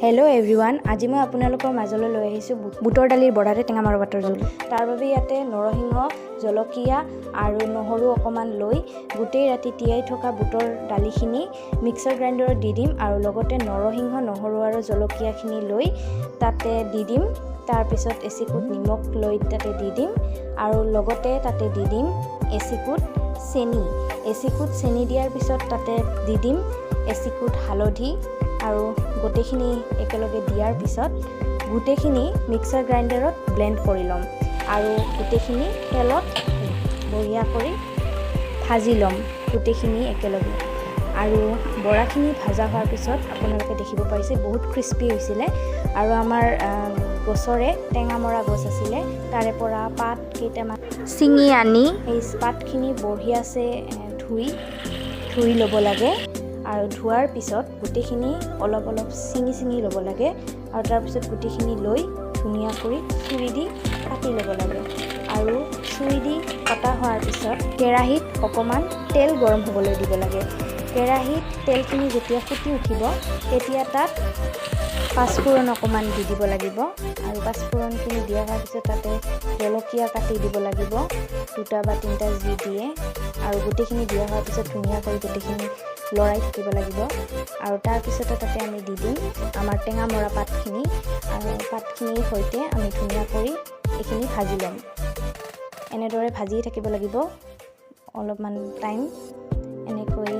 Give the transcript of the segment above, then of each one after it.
Hello' everyone, আজি মই আপোনালোকৰ মাজলৈ লৈ আহিছোঁ বুটৰ দালিৰ বৰাৰে টেঙামৰা পাতৰ জোল। তাৰ বাবে ইয়াতে নৰসিংহ, জলকীয়া আৰু নহৰু অকণমান লৈ গোটেই ৰাতি তিয়াই থকা বুটৰ দালিখিনি মিক্সাৰ গ্ৰাইণ্ডাৰত দি দিম আৰু লগতে নৰসিংহ, নহৰু আৰু জলকীয়াখিনি লৈ তাতে দি দিম। তাৰপিছত এচিকুট নিমখ লৈ তাতে দি দিম আৰু লগতে তাতে দি দিম এচিকুট চেনি। এচিকুট চেনি দিয়াৰ পিছত তাতে দি দিম এচিকুট হালধি আৰু গোটেইখিনি একেলগে দিয়াৰ পিছত গোটেইখিনি মিক্সাৰ গ্ৰাইণ্ডাৰত ব্লেণ্ড কৰি ল'ম আৰু গোটেইখিনি তেলত বঢ়িয়া কৰি ভাজি ল'ম গোটেইখিনি একেলগে। আৰু বৰাখিনি ভজা হোৱাৰ পিছত আপোনালোকে দেখিব পাৰিছে, বহুত ক্ৰিস্পি হৈছিলে। আৰু আমাৰ গছৰে টেঙামৰা গছ আছিলে, তাৰে পৰা পাত কেইটামান ছিঙি আনি সেই পাতখিনি বঢ়িয়াছে ধুই ধুই ল'ব লাগে আৰু ধোৱাৰ পিছত গোটেইখিনি অলপ অলপ ছিঙি ছিঙি ল'ব লাগে আৰু তাৰপিছত গোটেইখিনি লৈ ধুনীয়া কৰি চুৰি দি কাটি ল'ব লাগে। আৰু চুৰি দি কটা হোৱাৰ পিছত কেৰাহীত অকণমান তেল গৰম হ'বলৈ দিব লাগে। কেৰাহীত তেলখিনি যেতিয়া ফুটি উঠিব, তেতিয়া তাত পাঁচফোৰণ অকণমান দি দিব লাগিব আৰু পাঁচফোৰণখিনি দিয়া হোৱাৰ পিছত তাতে জলকীয়া কাটি দিব লাগিব, দুটা বা তিনিটা যি দিয়ে। আৰু গোটেইখিনি দিয়া হোৱাৰ পিছত ধুনীয়া কৰি গোটেইখিনি লৰাই থাকিব লাগিব আৰু তাৰপিছতে তাতে আমি দি দিম আমাৰ টেঙামৰা পাতখিনি আৰু পাতখিনিৰ সৈতে আমি ধুনীয়া কৰি এইখিনি ভাজি ল'ম। এনেদৰে ভাজিয়ে থাকিব লাগিব অলপমান টাইম। এনেকৈ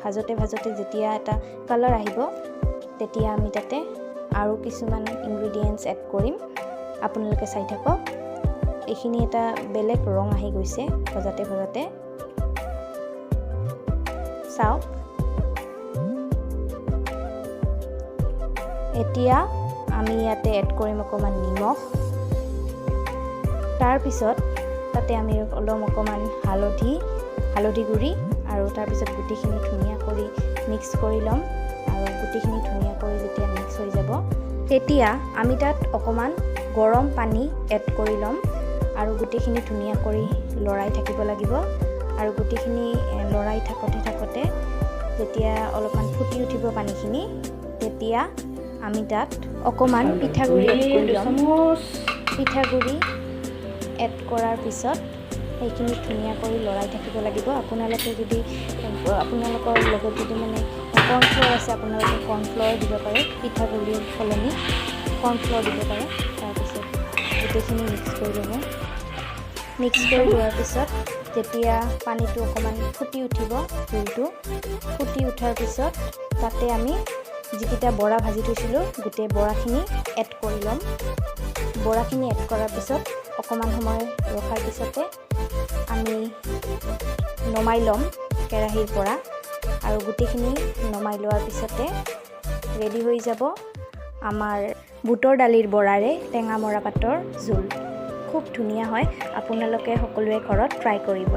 ভাজোঁতে ভাজোঁতে যেতিয়া এটা কালাৰ আহিব, তেতিয়া আমি তাতে আৰু কিছুমান ইনগ্ৰিডিয়েণ্টছ এড কৰিম। আপোনালোকে চাই থাকক। এইখিনি এটা বেলেগ ৰং আহি গৈছে ভজাতে ভজাতে, চাওক। এতিয়া আমি ইয়াতে এড কৰিম অকণমান নিমখ। তাৰপিছত তাতে আমি অলপ অকণমান হালধি, হালধি গুড়ি আৰু তাৰপিছত গোটেইখিনি ধুনীয়া কৰি মিক্স কৰি ল'ম। আৰু গোটেইখিনি ধুনীয়া কৰি যেতিয়া মিক্স হৈ যাব, তেতিয়া আমি তাত অকণমান গৰম পানী এড কৰি ল'ম আৰু গোটেইখিনি ধুনীয়া কৰি লৰাই থাকিব লাগিব। আৰু গোটেইখিনি লৰাই থাকোঁতে থাকোঁতে যেতিয়া অলপমান ফুটি উঠিব পানীখিনি, তেতিয়া আমি তাত অকণমান পিঠাগুড়ি এড কৰি ল'ম। পিঠাগুড়ি এড কৰাৰ পিছত সেইখিনি ধুনীয়া কৰি লৰাই থাকিব লাগিব। আপোনালোকে যদি আপোনালোকৰ লগত যদি মানে কৰ্ণফ্ল'ৰ আছে, আপোনালোকে কৰ্ণফ্ল'ৰ দিব পাৰে। পিঠাগুড়িৰ সলনি কৰ্ণফ্ল'ৰ দিব পাৰে। তাৰপিছত গোটেইখিনি মিক্স কৰি ল'ব। মিক্স কৰি লোৱাৰ পিছত যেতিয়া পানীটো অকণমান ফুটি উঠিব, জোলটো ফুটি উঠাৰ পিছত তাতে আমি যিকেইটা বৰা ভাজি থৈছিলোঁ, গোটেই বৰাখিনি এড কৰি ল'ম। বৰাখিনি এড কৰাৰ পিছত অকণমান সময় ৰখাৰ পিছতে আমি নমাই ল'ম কেৰাহীৰ পৰা। আৰু গোটেইখিনি নমাই লোৱাৰ পিছতে ৰেডি হৈ যাব আমাৰ বুটৰ দালিৰ বৰাৰে টেঙামৰা পাতৰ জোল। খুব ধুনীয়া হয়। আপোনালোকে সকলোৱে ঘৰত ট্ৰাই কৰিব।